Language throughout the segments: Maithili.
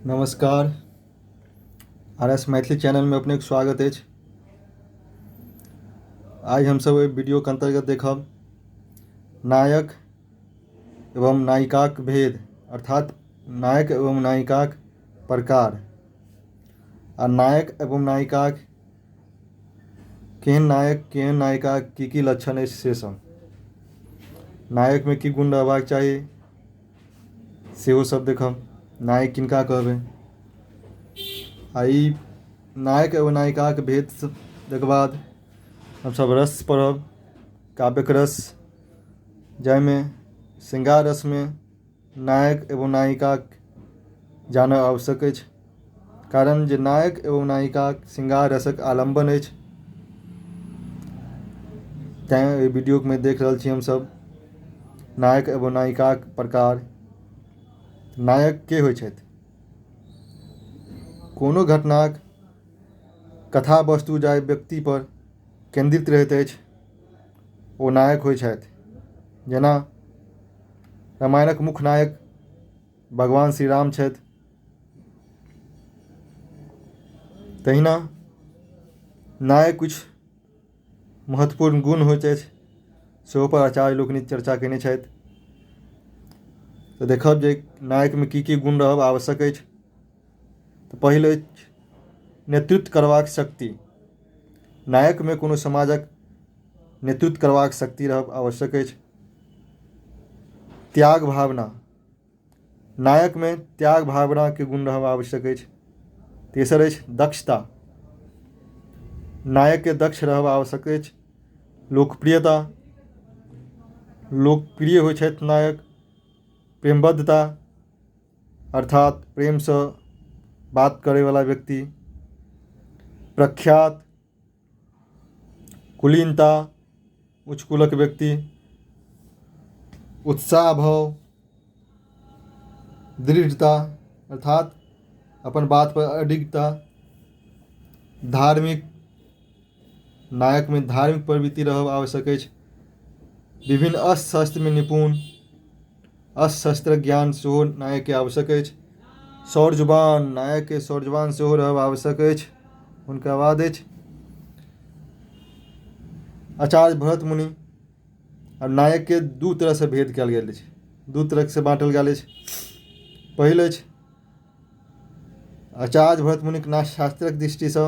नमस्कार, आर एस मैथिली चैनलमे अपनेके स्वागत अछि। आइ हमसभ एहि वीडियोके अन्तर्गत देखब नायक एवं नायिकाक भेद, अर्थात नायक एवं नायिकाक प्रकार आ नायक एवं नायिकाक केहन नायक केहन नायिकाक की की लक्षण अछि से सब, नायकमे की गुण रहबाक चाही सेहो सब देखब, नायक किनका कहबै आ ई नायक एवं नायिकाक भेद तकर बाद हमसब रस पढ़ब, काव्यक रस, जाहिमे श्रृंगार रसमे नायक एवं नायिकाक जानब आवश्यक अछि, कारण जे नायक एवं नायिकाक श्रृंगार रसक आलम्बन अछि। तैँ एहि वीडियोमे देख रहल छी हमसब नायक एवं नायिकाक प्रकार। नायक के होइ छथि? कोनो घटनाक कथा वस्तु जाहि व्यक्ति पर केन्द्रित रहैत अछि ओ नायक होइ छथि। जेना रामायणक मुख्य नायक भगवान श्री राम छथि, तहिना नायक किछु महत्वपूर्ण गुण होइत अछि सेहो पर आचार्य लोकनि चर्चा कयने छथि। तऽ देखब जे नायकमे की की गुण रहब आवश्यक अछि। तऽ पहिल अछि नेतृत्व करबाक शक्ति। नायकमे कोनो समाजक नेतृत्व करबाक शक्ति रहब आवश्यक अछि। त्याग भावना, नायकमे त्याग भावनाके गुण रहब आवश्यक अछि। तेसर अछि दक्षता, नायकके दक्ष रहब आवश्यक अछि। लोकप्रियता, लोकप्रिय होइ छथि नायक। प्रेमबद्धता, अर्थात प्रेमसँ बात करैवला व्यक्ति। प्रख्यात, कुलीनता, उच्च कुलक व्यक्ति। उत्साह भाव, दृढ़ता, अर्थात अपन बात पर अडिगता। धार्मिक, नायकमे धार्मिक प्रवृत्ति रहब आवश्यक अछि। विभिन्न अस्त्र शस्त्रमे निपुण, अस्त्र शस्त्रक ज्ञान सेहो नायकके आवश्यक अछि। शौर्यवान, नायकके शौर्यवान सेहो रहब आवश्यक अछि। हुनका बाद अछि आचार्य भरत मुनि। आ नायकके दू तरहसँ भेद कयल गेल अछि, दू तरहसँ बाँटल गेल अछि। पहिल अछि आचार्य भरत मुनिक नाट्यशास्त्रक दृष्टिसँ,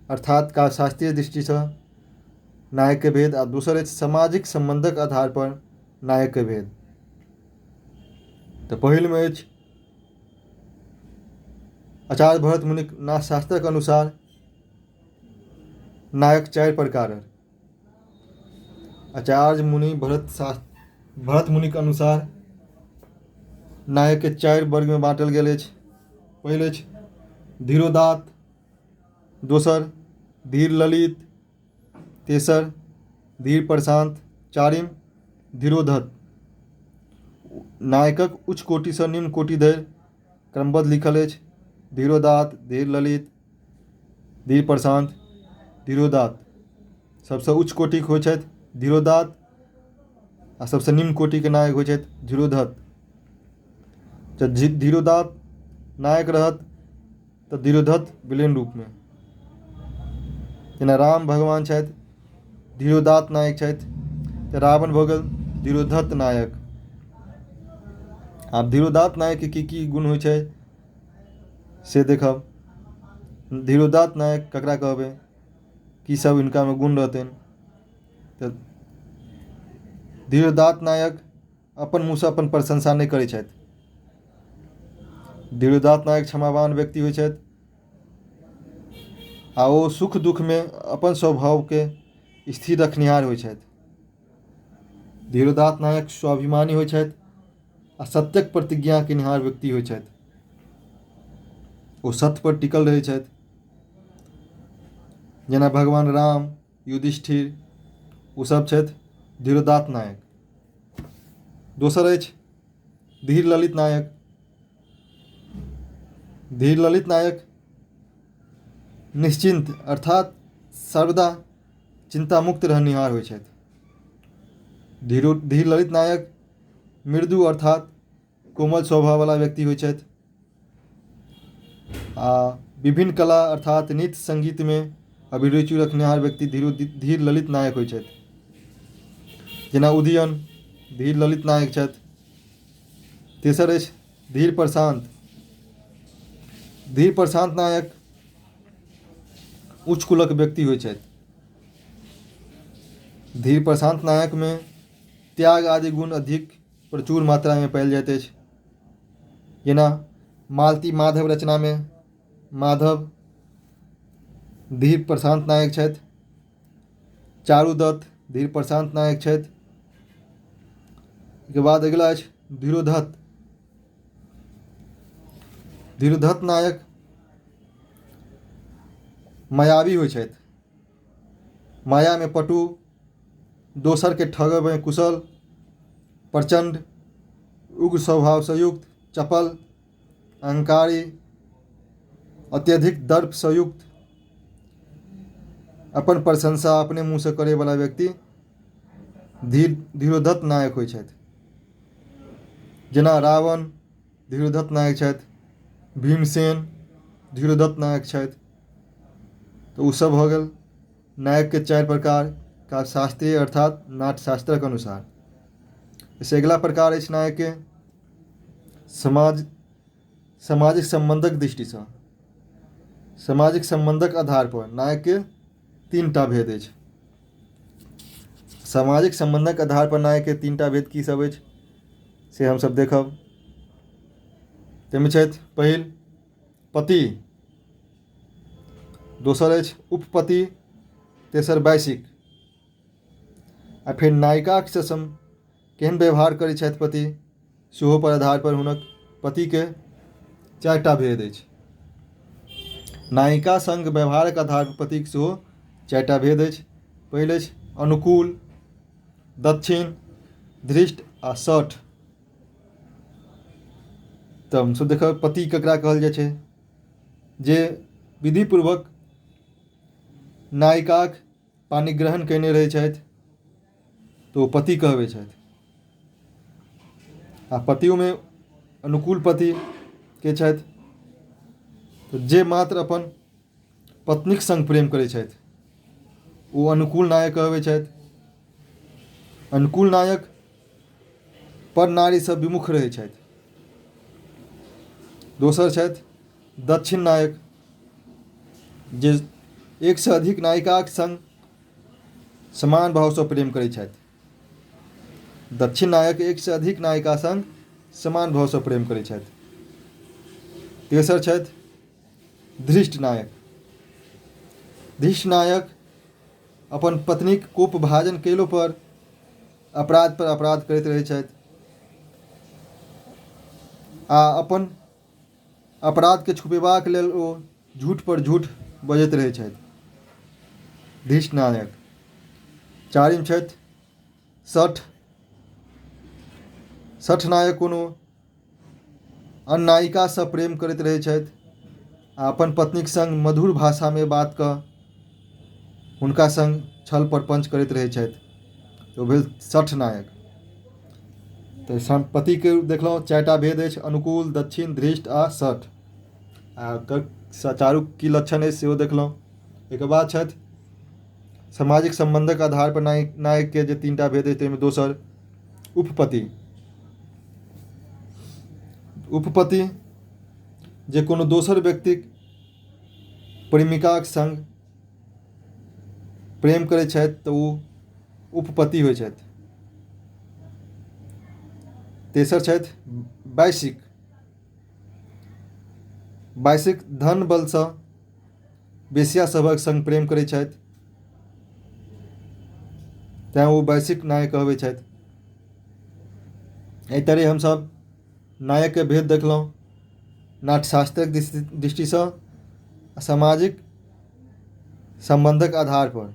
अर्थात काव्यशास्त्रीय दृष्टिसँ नायकके भेद, आ दोसर अछि सामाजिक सम्बन्धक आधार पर नायकके भेद। तऽ पहिलमे अछि आचार्य भरत मुनिक नाट्यशास्त्रक अनुसार नायक चारि प्रकारक। आचार्य मुनि भरत मुनिक अनुसार नायकके चारि वर्गमे बाँटल गेल अछि। पहिल अछि धीरोदात्त, दोसर धीर ललित, तेसर धीर प्रशांत, चारिम धीरोधत। नायकक उच्च कोटिसँ निम्न कोटि धरि क्रमबद्ध लिखल अछि। धीरोदात्त, धीर ललित, धीर प्रशांत, धीरोदात्त। सबसँ उच्च कोटिक होइ छथि धीरोदात्त आ सबसँ निम्न कोटिके नायक होइ छथि धीरोधत। जँ धीरोदात्त नायक रहत तऽ धीरोधत विलेन रूपमे। जेना राम भगवान छथि धीरोदात्त नायक छथि, तऽ रावण भऽ गेल धीरोधत नायक। आब धीरोदात्त नायकके की की गुण होइ छै से देखब। धीरोदात्त नायक ककरा कहबै, की सब हिनकामे गुण रहतनि। तऽ धीरोदात्त नायक अपन मुँहसँ अपन प्रशंसा नहि करै छथि। धीरोदात्त नायक क्षमावान व्यक्ति होइ छथि आ ओ सुख दुःखमे अपन स्वभावके स्थिर रखनिहार होइ छथि। धीरोदात्त नायक स्वाभिमानी होइ छथि आ सत्यक प्रतिज्ञा केनिहार व्यक्ति होइ छथि। ओ सत्य पर टिकल रहै छथि। जेना भगवान राम, युधिष्ठिर, ओ सब छथि धीरोदात्त नायक। दोसर अछि धीर ललित नायक। धीर ललित नायक निश्चिन्त अर्थात सर्वदा चिन्तामुक्त रहनिहार होइ छथि। धीर ललित नायक मृदु अर्थात कोमल स्वभाववला व्यक्ति होइ छथि। आ विभिन्न कला अर्थात नृत्य सङ्गीतमे अभिरुचि रखनिहार व्यक्ति धीर ललित नायक होइ छथि। जेना उदयन धीर ललित नायक छथि। तेसर अछि धीर प्रशांत। धीर प्रशांत नायक उच्च कुलक व्यक्ति होइ छथि। धीर प्रशांत नायकमे त्याग आदि गुण अधिक प्रचुर मात्रामे पायल जाइत अछि। जेना मालती माधव रचनामे माधव धीर प्रशांत नायक छथि। चारुदत्त धीर प्रशांत नायक छथि। ओहिके बाद अगिला अछि धीरोधत्त। धीरोधत्त नायक मायावी होइ छथि। मायामे पटु, दोसरके ठगयमे कुशल, प्रचण्ड, उग्र स्वभावसँ युक्त, चपल, अहंकारी, अत्यधिक दर्पसँ युक्त, अपन प्रशंसा अपने मुँहसँ करयवला व्यक्ति धीरोधत्त नायक होइ छथि। जेना रावण धीरोधत्त नायक छथि, भीमसेन धीरोधत्त नायक छथि। तऽ ओसभ भऽ गेल नायकके चारि प्रकार काव्यशास्त्रीय अर्थात नाट्यशास्त्रक अनुसार। एहिसँ अगिला प्रकार अछि नायकके समाज सामाजिक सम्बन्धक दृष्टिसँ। सामाजिक सम्बन्धक आधारपर नायकके तीनटा भेद अछि। सामाजिक सम्बन्धक आधारपर नायकके तीनटा भेद की सब अछि से हमसभ देखब। ताहिमे छथि पहिल पति, दोसर अछि उपपति, तेसर वैशिक। आ फेर नायिकासँ सम केहन व्यवहार करै छथि पति सेहो पर आधार पर हुनक पतिके चारिटा भेद अछि। नायिका सङ्ग व्यवहारक आधार पर पतिके सेहो चारिटा भेद अछि। पहिल अछि अनुकूल, दक्षिण, धृष्ट आ शठ। तऽ हमसभ देखब पति ककरा कहल जाइ छै, जे विधिपूर्वक नायिकाक पाणिग्रहण कयने रहै छथि तऽ ओ पति कहबै छथि। आ पतियोमे अनुकूल पति के छथि तऽ जे मात्र अपन पत्नीक सङ्ग प्रेम करै छथि ओ अनुकूल नायक कहबै छथि। अनुकूल नायक पर नारीसँ विमुख रहै छथि। दोसर छथि दक्षिण नायक, जे एकसँ अधिक नायिकाक सङ्ग समान भावसँ प्रेम करै छथि। दक्षिण नायक एकसँ अधिक नायिका सङ्ग समान भावसँ प्रेम करै छथि। तेसर छथि धृष्ट नायक। धृष्ट नायक अपन पत्नीक कोप भाजन कयलो पर अपराध पर अपराध करैत रहै छथि आ अपन अपराधके छुपेबाक लेल ओ झूठ पर झूठ बजैत रहै छथि। धृष्ट नायक। चारिम छथि शठ। शठ नायक कोनो अन्य नायिकासँ प्रेम करैत रहै छथि आ अपन पत्नीक सङ्ग मधुर भाषामे बात कऽ हुनका सङ्ग छल प्रपञ्च करैत रहै छथि, तऽ ओ भेल शठ नायक। तऽ पतिके देखलहुँ चारिटा भेद अछि, अनुकूल, दक्षिण, धृष्ट आ शठ। आ ओकर चारू की लक्षण अछि सेहो देखलहुँ। एहिके बाद छथि सामाजिक सम्बन्धक आधार पर नायकके जे तीनटा भेद अछि ताहिमे दोसर उपपति। उपपति जे कोनो दोसर व्यक्तिक प्रेमिकाक सङ्ग प्रेम करै छथि तऽ ओ उपपति होइ छथि। तेसर छथि वैशिक। वैशिक धन बलसँ वेश्या सभक सङ्ग प्रेम करै छथि, तैँ ओ वैशिक नायक कहबै छथि। एहि तरहे हमसभ नायकके भेद देखलहुँ नाट्यशास्त्रक दृष्टिसँ आ सामाजिक सम्बन्धक आधारपर।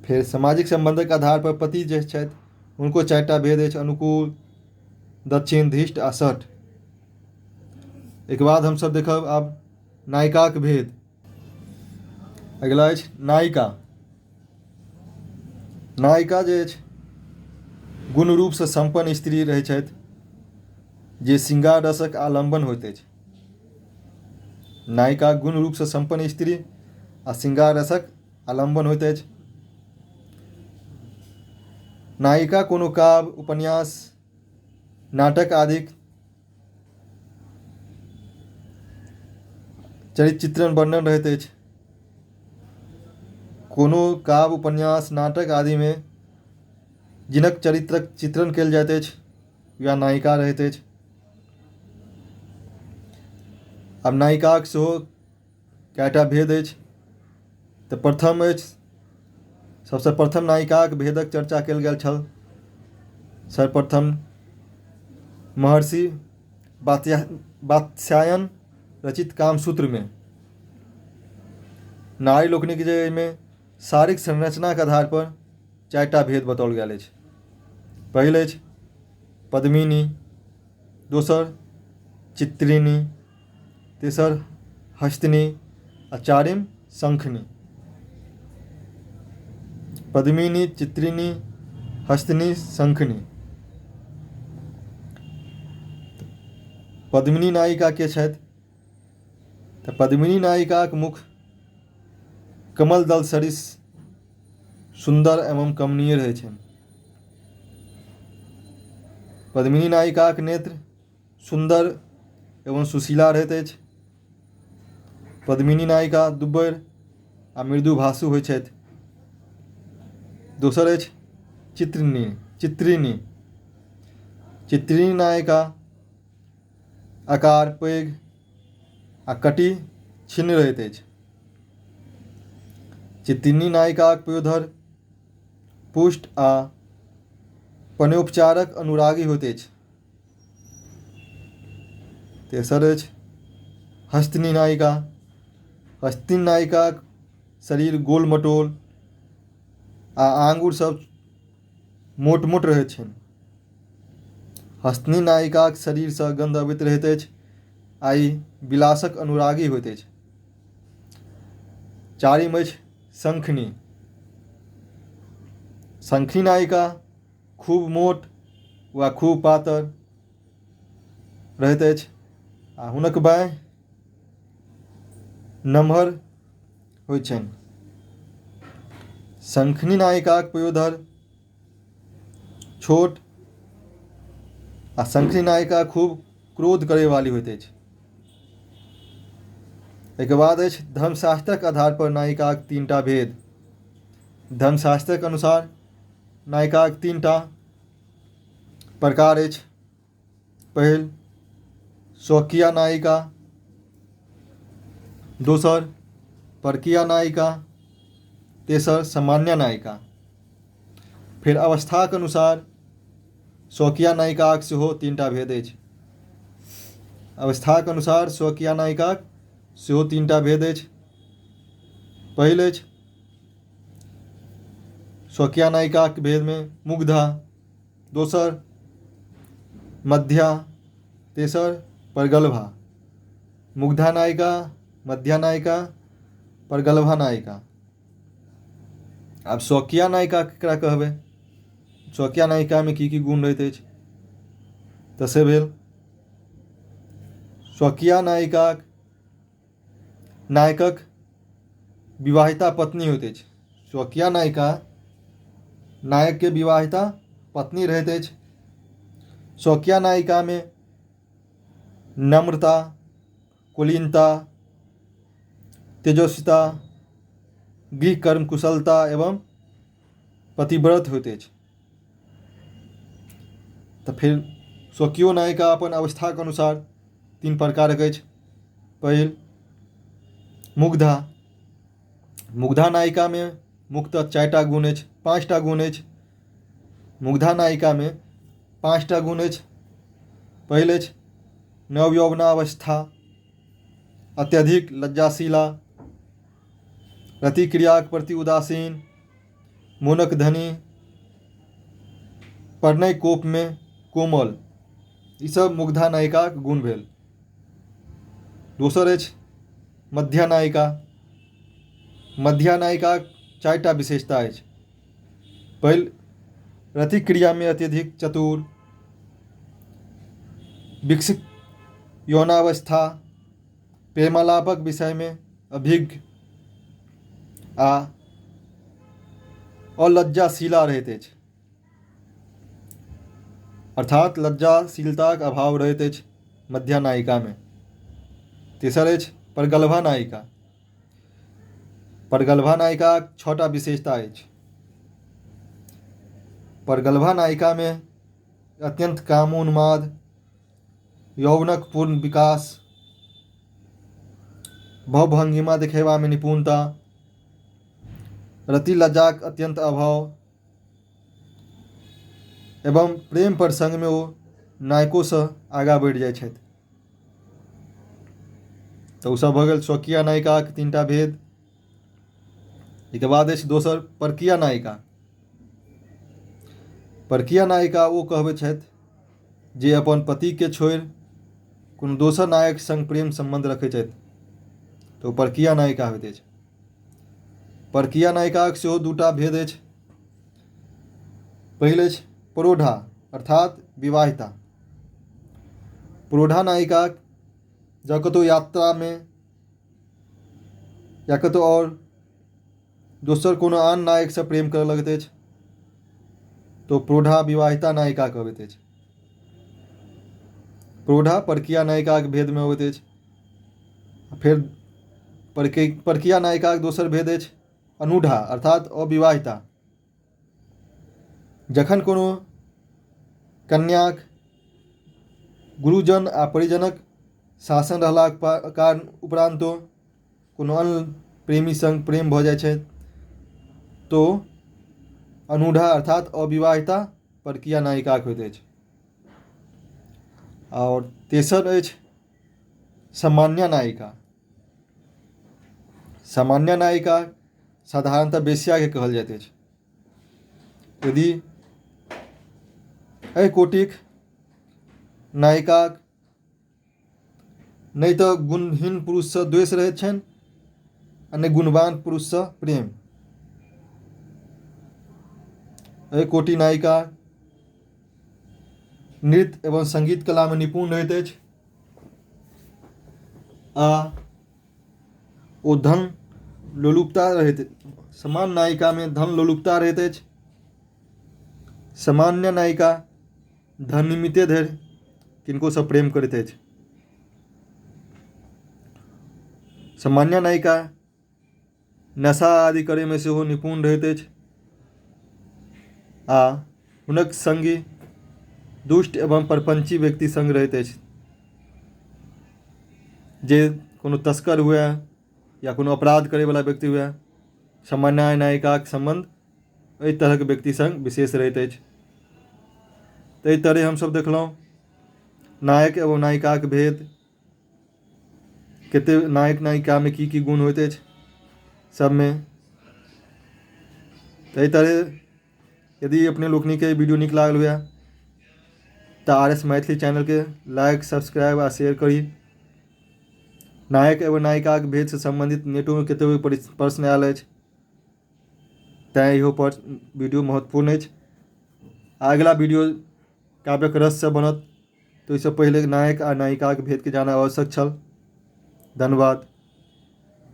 फेर सामाजिक सम्बन्धक आधारपर पति जे छथि हुनको चारिटा भेद अछि, अनुकूल, दक्षिण, धृष्ट आ शठ। एहिके बाद हमसभ देखब आब नायिकाक भेद। अगिला अछि नायिका। नायिका जे अछि गुण रूपसँ सम्पन्न स्त्री रहै छथि जे श्रृंगार रसक आलम्बन होइत अछि। नायिका गुण रूपसँ सम्पन्न स्त्री आ श्रृंगार रसक आलम्बन होइत अछि। नायिका कोनो काव्य, उपन्यास, नाटक आदिक चरित्र चित्रण वर्णन रहैत अछि। कोनो काव्य, उपन्यास, नाटक आदिमे जिनक चरित्रक चित्रण कयल जाइत अछि वएह नायिका रहैत अछि। आब नायिकाक सेहो कएटा भेद अछि। तऽ प्रथम अछि, सबसँ प्रथम नायिकाक भेदक चर्चा कयल गेल छल सर्वप्रथम महर्षि वात्स्यायन रचित कामसूत्रमे। नारी लोकनिक जे एहिमे शारीरिक संरचनाक आधार पर 4टा भेद बताओल गेल अछि। पहिल अछि पद्मिनी, दोसर चित्रिणी, तेसर हस्तिनी आ चारिम शंखिनी। पद्मिनी, चित्रिणी, हस्तिनी, शंखिनी। पद्मिनी नायिका के छथि? तऽ पद्मिनी नायिकाक मुख कमल दल सरिस सुन्दर एवं कमनीय रहै छनि। पद्मिनी नायिकाक नेत्र सुन्दर एवं सुशीला रहैत अछि। पद्मिनी नायिका दुब्बर आ मृदुभाषु होइत छथि। दोसर अछि चित्रिणी। चित्रिणी चित्रिणी नायिका आकार पैघ आ कटि छिन्न रहैत अछि। चित्रिणी नायिकाक पयोधर पुष्ट आ पनोपचारक अनुरागी होइत अछि। तेसर अछि हस्तिनी नायिका। हस्तिनी नायिकाक शरीर गोल मटोल आ आंगुर सब मोट मोट रहैत छनि। हस्तिनी नायिकाक शरीरसँ गन्ध अबैत रहैत अछि आ ई विलासक अनुरागी होइत अछि। चारिम अछि शंखिनी। शंखिनी नायिका खूब मोट वा खूब पातर रहैत अछि आ हुनक बाँहि नमहर होइत छनि। शंखिनी नायिकाक पयोधर छोट आ शंखिनी नायिका खूब क्रोध करयवाली होइत अछि। एहिके बाद अछि धर्मशास्त्रक आधार पर नायिकाक 3टा भेद। धर्मशास्त्रक अनुसार नायिकाक 3टा प्रकार अछि। पहिल स्वकीया नायिका, दोसर परकीया नायिका, तेसर सामान्य नायिका। फेर अवस्थाक अनुसार स्वकीया नायिकाक सेहो 3टा भेद अछि। अवस्थाक अनुसार स्वकीया नायिकाक सेहो 3टा भेद अछि। पहिल अछि स्वकीया नायिकाक भेदमे मुग्धा, दोसर मध्या, तेसर प्रगल्भा। मुग्धा नायिका, मध्या नायिका, प्रगल्भा नायिका। आब स्वकीया नायिका केकरा कहबै? स्वकीया नायिकामे की की गुण रहैत अछि? तऽ से भेल स्वकीया नायिकाक नायकक विवाहिता पत्नी होइत अछि। स्वकीया नायिका नायकके विवाहिता पत्नी रहैत अछि। स्वकीया नायिकामे नम्रता, कुलीनता, तेजस्विता, गृहकर्म कुशलता एवं पतिव्रत होइत अछि। तऽ फेर स्वकीयो नायिका अपन अवस्थाक अनुसार 3 प्रकारक अछि। पहिल मुग्धा। मुग्धा नायिकामे मुख्यतः 4टा गुण अछि, 5टा गुण अछि। मुग्धा नायिकामे 5टा गुण अछि। पहिल अछि नवयौवनावस्था, अत्यधिक लज्जाशीला, रतिक्रियाक प्रति उदासीन, मोनक धनी, प्रणय कोपमे कोमल। ईसभ मुग्धा नायिकाक गुण भेल। दोसर अछि मध्या नायिका। मध्या नायिकाक 4टा विशेषता अछि। पहिल रतिक्रियामे अत्यधिक चतुर, विकसित यौनावस्था, प्रेमालापक विषयमे अभिज्ञ आ अलज्जाशीला रहैत अछि, अर्थात लज्जाशीलताक अभाव रहैत अछि मध्या नायिकामे। तेसर अछि प्रगल्भा नायिका। प्रगल्भा नायिकाक 6टा विशेषता अछि। प्रगल्भा नायिकामे अत्यंत कामोन्माद, यौवनक पूर्ण विकास, भवभंगिमा देखेबामे निपुणता, रति लज्जाक अत्यंत अभाव एवं प्रेम प्रसंगमे ओ नायकोसँ आगाँ बढ़ि जाइत छथि। तऽ ओसभ भऽ गेल स्वकीय नायिकाक 3टा भेद। एहिके बाद अछि दोसर परकीय नायिका। परकीय नायिका ओ कहबैत छथि जे अपन पतिके छोड़ि कोनो दोसर नायक संग प्रेम सम्बन्ध रखैत छथि, तऽ ओ परकीय नायिका होइत अछि। परकीय नायिकाक सेहो 2टा भेद अछि। पहिल अछि प्रौढ़ा अर्थात विवाहिता। प्रौढ़ा नायिका जँ कतहु यात्रामे या कतहु आओर दोसर कोनो आन नायकसँ प्रेम करऽ लगैत अछि तऽ प्रौढ़ा विवाहिता नायिका कहबैत अछि। प्रौढ़ा परकीय नायिकाक भेदमे अबैत अछि। फेर परकीय नायिकाक दोसर भेद अछि अनूढ़ा अर्थात अविवाहिता। जखन कोनो कन्याक गुरुजन आ परिजनक शासन रहलाक कारण उपरान्तो कोनो अन्य प्रेमी संग प्रेम भऽ जाइ छै तो अनूढ़ा अर्थात अविवाहिता परकीय नायिकाक होइत अछि। आओर तेसर अछि सामान्य नायिका। सामान्य नायिका साधारणतः वेश्याके कहल जाइत अछि। यदि एहि कोटिक नायिकाक नहि तऽ गुणहीन पुरुषसँ द्वेष रहैत छनि आ नहि गुणवान पुरुषसँ प्रेम। एहि कोटि नायिका नृत्य एवं संगीत कलामे निपुण रहैत अछि आ ओ धन लोलुपता रहैत। समान नायिकामे धन लोलुपता रहैत अछि। सामान्य नायिका धन निमित्ते धरि किनकोसँ प्रेम करैत अछि। सामान्य नायिका नशा आदि करैमे सेहो निपुण रहैत अछि आ हुनक संगी दुष्ट एवं प्रपंची व्यक्ति संग रहैत अछि, जे कोनो तस्कर हुए या कोनो अपराध करैवला व्यक्ति हुए। सामान्य नायिकाक सम्बन्ध एहि तरहक व्यक्ति संग विशेष रहैत अछि। ताहि तरहे हमसभ देखलहुँ नायक एवं नायिकाक भेद, कते नायक नायिकामे की की गुण होइत अछि सबमे। एहि तरहे यदि अपने लोकनिके वीडियो नीक लागल हुए तऽ आर एस मैथिली चैनलके लाइक, सब्सक्राइब आ शेयर करी। नायक एवं नायिकाक भेदसँ सम्बन्धित नेटोमे कतेको प्रश्न आयल अछि, तैँ इहो पर वीडियो महत्वपूर्ण अछि। अगिला वीडियो काव्यक रससँ बनत, तऽ ओहिसँ पहिले नायक आ नायिकाक भेदके जानब आवश्यक छल। धन्यवाद।